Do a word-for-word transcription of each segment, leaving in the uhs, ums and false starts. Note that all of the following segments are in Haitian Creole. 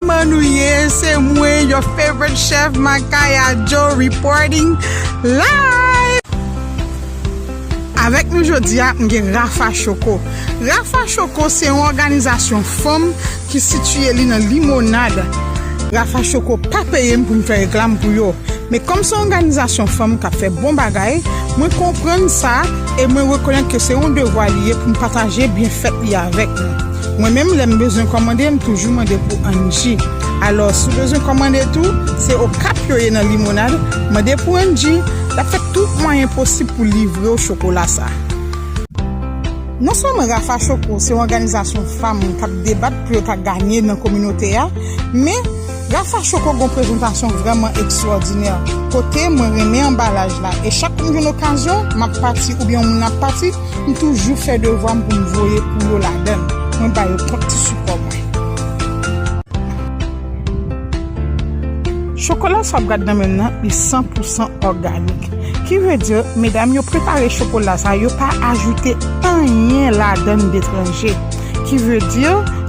Kòman nou ye? Se mwen, your favorite chef, Makaya Joe, reporting live! Avèk nou jodi a, m gen Rafa Choco. Rafa Choco se yon òganizasyon fanm ki sitiye li nan Limonad. Rafa Choco pa peye m pou m fè reklam pou yo. Men kòm se yon òganizasyon fanm k ap fè bon bagay, mwen konprann sa e mwen rekonèt ke se yon devwa li ye pou m pataje byenfèt li avèk nou. Mwen menm, lè m bezwen kòmande, m toujou mande pou Angie. Alò, si w bezwen kòmande tou, se Okap yo ye nan Limonad, mande pou Angie, l ap fè tout mwayen posib pou livre w chokola sa. Non sèlman Rafa Choco se yon òganizasyon fanm k ap debat pou yo ta ganye nan kominote a, men Rafa Choco gen yon prezantasyon vrèman ekstwòdinè, kote mwen renmen anbalaj la, e chak kou m jwenn okazyon, m ap pati oubyen yon moun ap pati, m toujou fè devwa m pou m voye pou yo ladan l. Mwen ba yo kòk ti sipò mwen. Chokola sa w ap gade nan men m nan, li san pou san òganik. Ki vle di, medam yo prepare chokola sa, yo pa ajoute anyen ladan l detranje. Ki vle di,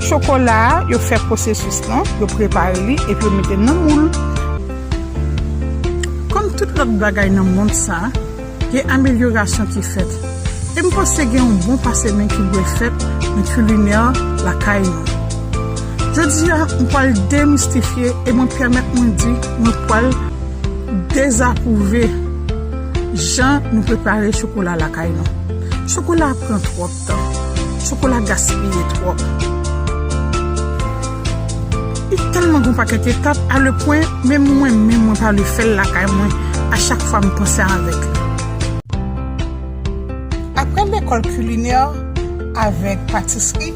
chokola a, yo fè pwosesis lan, yo prepare li, epi yo mete nan moul. Kòm tout lòt bagay nan mond sa, gen amelyorasyon ki fèt. E m panse gen yon bon pase men ki dwe fèt nan kilinè lakay nou. Jodi a, m pral demistifye e mwen pèmèt mwen di, mwen pral dezapwouve jan nou prepare chokola lakay nou. Chokola pran twòp tan. Chokola gaspiye twòp. Li tèlman gen yon pakèt etap, a le pwen, menm mwen menm, mwen pa vle fè l lakay mwen, a chak fwa m panse avèk li. Aprè lekòl kilinè avèk patisri,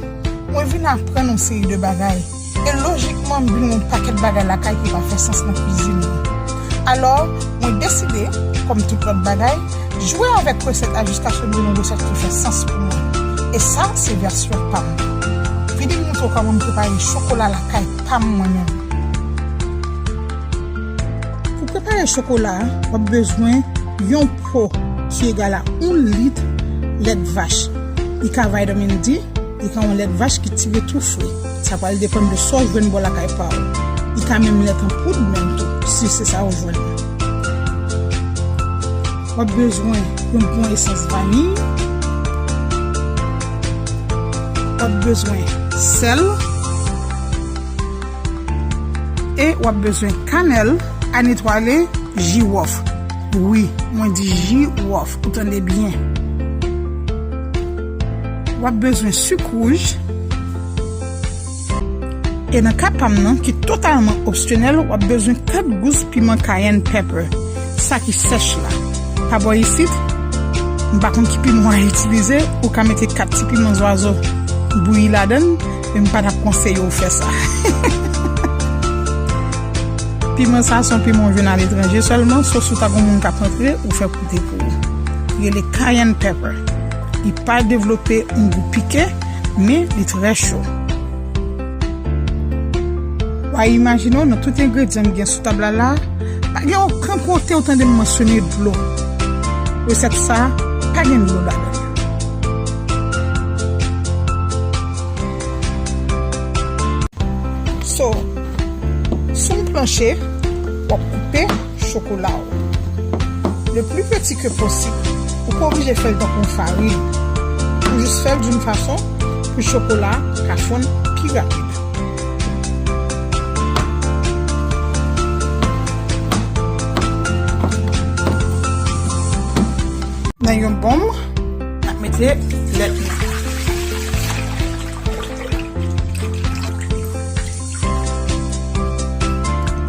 mwen vin aprann yon seri de bagay. E lojikman, m vin wè yon pakèt bagay lakay ki pa fè sans nan kwizin mwen. Alò, mwen deside, kòm tout lòt bagay, jwe avèk resèt, ajistasyon de yon resèt ki fè sans pou mwen. E sa, se vèsyon pa m. Vini m montre w kòman m prepare chokola lakay pa m mwen menm. Pou prepare chokola a, w ap bezwen yon po ki egal a yon lit lèt vach. Li ka vitamin D, li ka yon lèt vach ki tire tou fre. Sa pral depann de sa w jwenn bò lakay pa w. Li ka menm lèt an poud menm tou, si se sa w jwenn. W ap bezwen yon bon esans vaniy. W ap bezwen sèl. E w ap bezwen kanèl, a netwale, jiwòf. Wi, mwen di jiwòf, ou tande byen. W ap bezwen sik wouj. E nan ka pa m nan, ki totalman opsyonèl, w ap bezwen kat gous piman cayenne pepper, sa ki sèch la. Pa bò isit, m pa konn ki piman w a itilize, ou ka mete kat ti piman zwazo bouyi ladan l, men m pa t ap konseye w fè sa. Piman sa se yon piman w jwenn aletranje sèlman, sof si w ta gen yon moun k ap rantre, ou fè pote pou ou. Li rele cayenne pepper. Li pa devlope yon gou pike, men li trè cho. W a imajine w, nan tout engredyan m gen sou tab la la, pa gen okenn kote w tande m mansyone dlo. Resèt sa, pa gen dlo ladan l. So, sou yon planche, w ap koupe chokola w. Le plus petit que possible. Ou pa oblije fè l tankou yon farin. Ou jis fè l d'une façon pou chokola ka fonn pi rapid. Nan yon bòl, n ap mete lèt nou.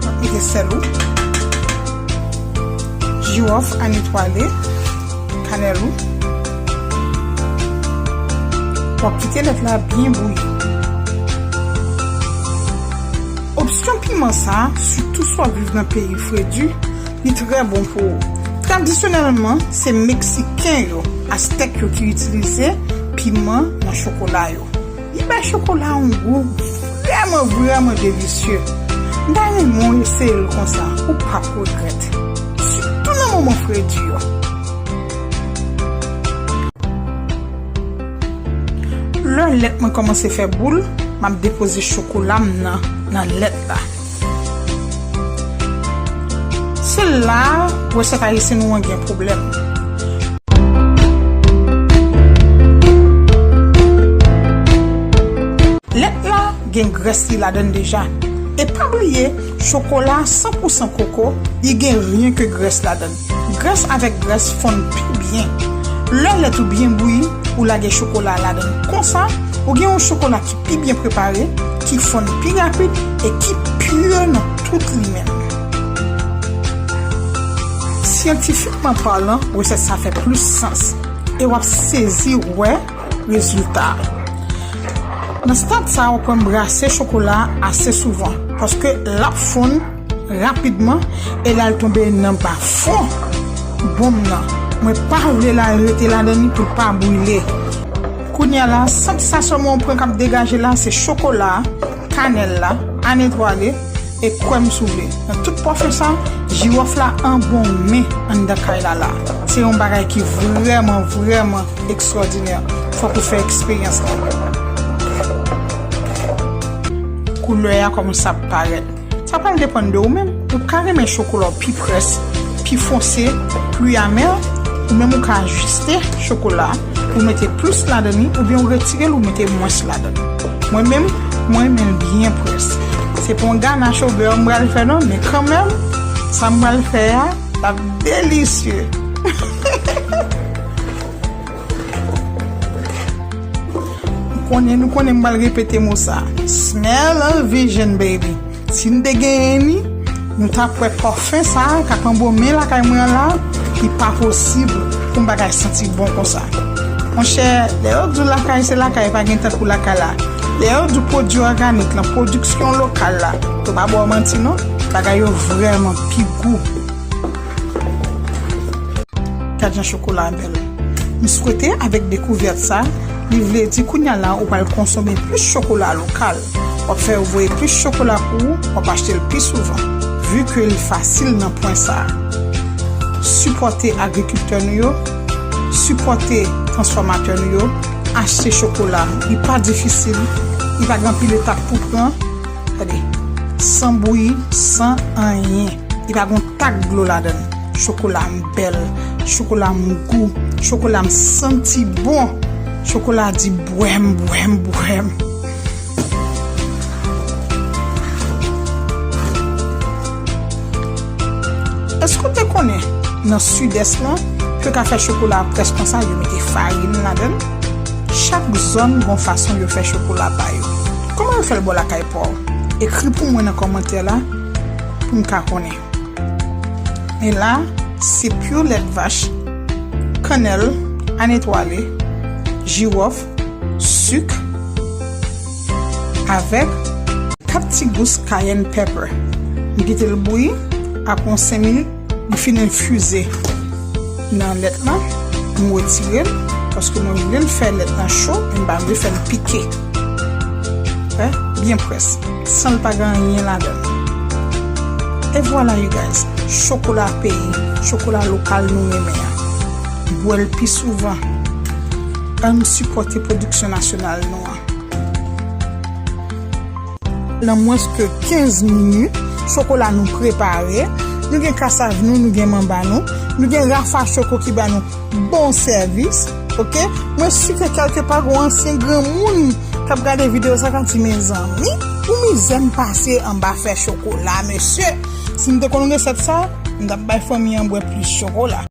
W ap mete sèl ou, jiwòf a netwale, kanèl ou. W ap kite lèt la byen bouyi. Opsyon piman sa, sitou si w ap viv nan peyi fredi, li trè bon pou ou. Tradisyonèlman, se Meksiken yo, Aztèk yo ki itilize piman nan chokola yo. Li bay chokola a yon gou vrèman, vrèman delisye. M ta renmen w eseye l konsa, ou p ap regrèt. Sitou nan moman fredi yo. Lè lèt mwen kòmanse fè boul, m ap depoze chokola m nan nan lèt la. Se la resèt ayisyen nou an gen pwoblèm. Lèt la gen grès li ladan l deja. E pa bliye, chokola san pou san koko, li gen ryen ke grès ladan l. Grès avèk grès fonn pi byen. Lè lèt ou byen bouyi, ou lage chokola a ladan l konsa, ou gen yon chokola ki pi byen prepare, ki fonn pi rapid e ki pi nan tout li menm. Syantifikman palan, resèt sa fè plis sans e w ap sezi wè rezilta a. Nan stad sa a, w ap wè m brase chokola a ase souvan, paske l ap fonn rapidman e l al tonbe nan ba fon bonm nan. Mwen pa vle l al rete ladan li pou l pa brile. Kounye a la, sant sa sèlman w pran k ap degaje la, se chokola a, kanèl la, anetwale, e kwè m si w vle. Nan tout pafen sa, jiwòf la anbonmen anndan kay la la. Se yon bagay ki vrèman, vrèman ekstwòdinè. Fòk ou fè eksperyans la. Koulè a kòmanse ap parèt. Sa pral depann de ou menm. Ou ka renmen chokola w pi près, pi fonse, pli amè, ou menm ou ka ajiste chokola a, ou mete plis ladan li, oubyen ou retire l, ou mete mwens ladan li. Mwen menm, mwen renmen l byen près. Se pa yon ganach obè m pral fè non, men kanmenm, sa m pral fè a, l ap delisye. M konnen, nou konnen m pral repete mo sa. Smell of vision, baby. Si n te genyen li, nou t ap wè pafen sa a k ap anbonmen lakay mwen an la, li pa posib pou yon bagay santi bon konsa. Monchè, lè yo di w lakay se lakay, pa gen tankou lakay la. Lè yo di w pwodui òganik lan, pwodiksyon lokal la, yo pa ba w manti non, bagay yo vrèman pi gou. Gad jan chokola a bèl. M swete avèk dekouvèt sa, li vle di kounye a la ou pral konsome plis chokola lokal. W ap fè yo voye plis chokola pou ou, w ap achte l pi souvan, vi ke li fasil nan pwen sa a. Sipòte agrikiltè nou yo, sipòte transfòmatè nou yo, achte chokola. Li pa difisil, li pa gen anpil etap pou pran. Gade, san bouyi, san anyen. Li pa gon tak dlo ladan l. Chokola m bèl, chokola m gou, chokola m santi bon, chokola di bwèm, bwèm, bwèm. Èske w te konnen nan Sidès lan, yo ka fè chokola a près konsa, yo mete farin ladan l? Chak zòn gon fason yo fè chokola pa yo. Kòman yo fè l bò lakay pa w? Ekri pou mwen nan kòmantè la pou m ka konnen. Men la, se pure lèt vach, kannèl, anetwale, jiwòf, sik, avèk kat ti gous cayenne pepper. M kite l bouyi, apre yon senk minit, li fin enfize nan lèt lan, m retire l, paske mwen vle l fè lèt lan cho, men m pa vle fè l pike. Wè, byen près, san l pa gen anyen ladan l. E vwala, you guys, chokola peyi, chokola lokal nou renmen an. Bwè l pi souvan. Ann sipòte pwodiksyon nasyonal nou an. Nan mwens ke kenz minit, chokola nou prepare. Nou gen kasav nou, nou gen manba nou, nou gen Rafa Choco ki ba nou bon sèvis, oke? Mwen si ke kèlkepa gon ansyen granmoun k ap gade videyo sa, k ap di, "Mezanmi, pou mizè m pase anba fè chokola, mesye." Si m te konn resèt sa, m t ap bay fanmi an bwè plis chokola.